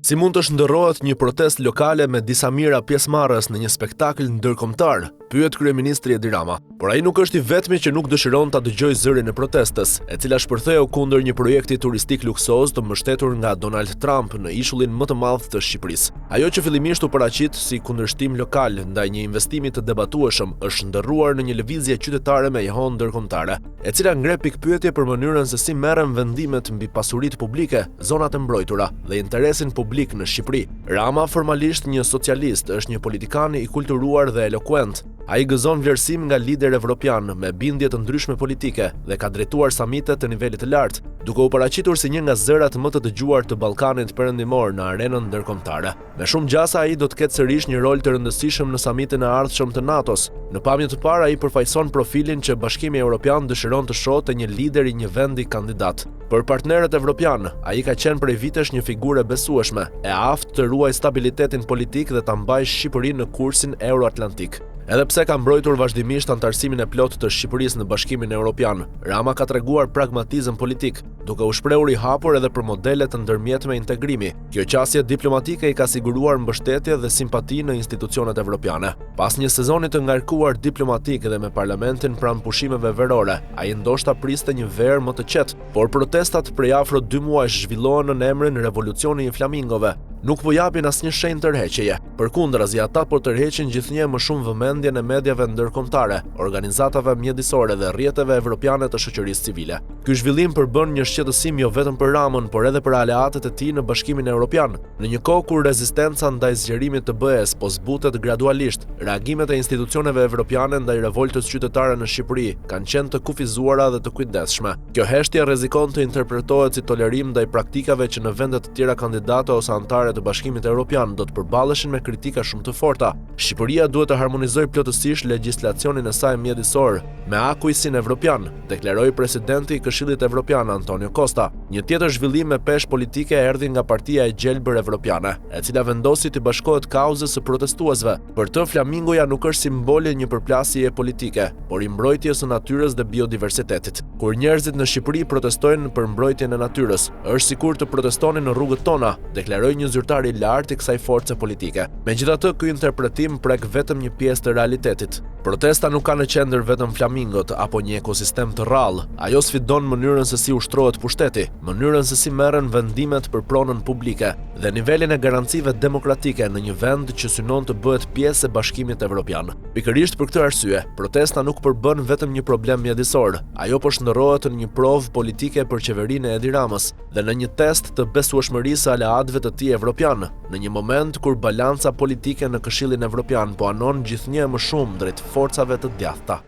Si mund të shndërrohet një protestë lokale me disa mijëra pjesëmarrës në një spektakël ndërkombëtar? Pyet kryeministri Edi Rama. Por ai nuk është i vetmi që nuk dëshiron ta dëgjojë zërin e protestës, e cila shpërtheu kundër një projekti turistik luksoz të mbështetur nga Donald Trump në ishullin më të madh të Shqipërisë. Ajo që fillimisht u paraqit si kundërshtim lokal ndaj një investimi të debatueshëm është shndërruar në një lëvizje qytetare me jehonë ndërkombëtare. e cila ngre pikëpyetje për mënyrën se si merren vendimet mbi pasuritë publike, zonat e mbrojtura dhe interesin publik në Shqipëri. Rama, formalisht një socialist, është një politikan i kulturuar dhe elokuent. Ai gëzon vlerësim nga liderë evropianë me bindje të ndryshme politike dhe ka drejtuar samite të nivelit të lartë, duke u paraqitur si një nga zërat më të dëgjuar të Ballkanit Perëndimor në arenën ndërkombëtare. Me shumë gjasa ai do të ketë sërish një rol të rëndësishëm në samitin e ardhshëm të NATO-s. Në pamje të parë ai përfaqëson profilin që Bashkimi Evropian dëshiron të shohë te një lider i një vendi kandidat. Për partnerët evropianë, ai ka qenë prej vitesh një figurë e besueshme, e aftë të ruajë stabilitetin politik dhe ta mbajë Shqipërinë në kursin euroatlantik. Edhe pse ka mbrojtur vazhdimisht anëtarësimin e plotë të Shqipërisë në Bashkimin Evropian, Rama ka treguar pragmatizëm politik, duke u shprehur i hapur edhe për modele të ndërmjetme integrimi. Kjo qasje diplomatike i ka siguruar mbështetje dhe simpati në institucionet evropiane. Pas një sezoni të ngarkuar diplomatik dhe me parlamentin pranë pushimeve verore, ai ndoshta priste një verë më të qetë, por protestat prej afro dy muajsh zhvillohen nën emrin Revolucioni i Flamingove. Nuk po japin asnjë shenjë tërheqjeje. Përkundrazi, ata po tërheqin gjithnjë e më shumë vëmendjen e mediave ndërkombëtare, organizatave mjedisore dhe rrjeteve evropiane të shoqërisë civile. Ky zhvillim përbën një shqetësim jo vetëm për Ramën, por edhe për aleatët e tij në Bashkimin Evropian. Në një kohë kur rezistenca ndaj zgjerimit të BE-së po zbutet gradualisht, reagimet e institucioneve evropiane ndaj revoltës qytetare në Shqipëri kanë qenë të kufizuara dhe të kujdesshme. Kjo heshtje rrezikon të interpretohet si tolerim ndaj praktikave që në vende të tjera kandidate ose anëtare të Bashkimit Evropian do të përballeshin me kritika shumë të forta. Shqipëria duhet të harmonizojë plotësisht legjislacionin e saj mjedisor me acquis-in evropian, deklaroi presidenti i Këshillit Evropian Antonio Costa. Një tjetër zhvillim me peshë politike erdhi nga Partia e Gjelbër Evropiane, e cila vendosi t'i bashkohet kauzës së protestuesve. Për të, flamingoja nuk është simbol i një përplasjeje politike, por i mbrojtjes së natyrës dhe biodiversitetit. Kur njerëzit në Shqipëri protestojnë për mbrojtjen e natyrës, është sikur të protestonin në rrugët tona, deklaroi një zyrtar i lartë i kësaj force politike. Megjithatë, ky interpretim prek vetëm një pjesë të realitetit. Protesta nuk ka në qendër vetëm flamingot apo një ekosistem të rrallë, ajo sfidon mënyrën se si ushtrohet pushteti, mënyrën se si merren vendimet për pronën publike dhe nivelin e garancive demokratike në një vend që synon të bëhet pjesë e Bashkimit Evropian. Pikërisht për këtë arsye, protesta nuk përbën vetëm një problem mjedisor, ajo po shndërrohet në një provë politike për qeverinë e Edi Ramës dhe në një test të besueshmërisë së aleatëve të tij evropianë. Në një moment kur balanca politike në Këshillin Evropian po anon gjithnjë e më shumë drejt forcave të djathta.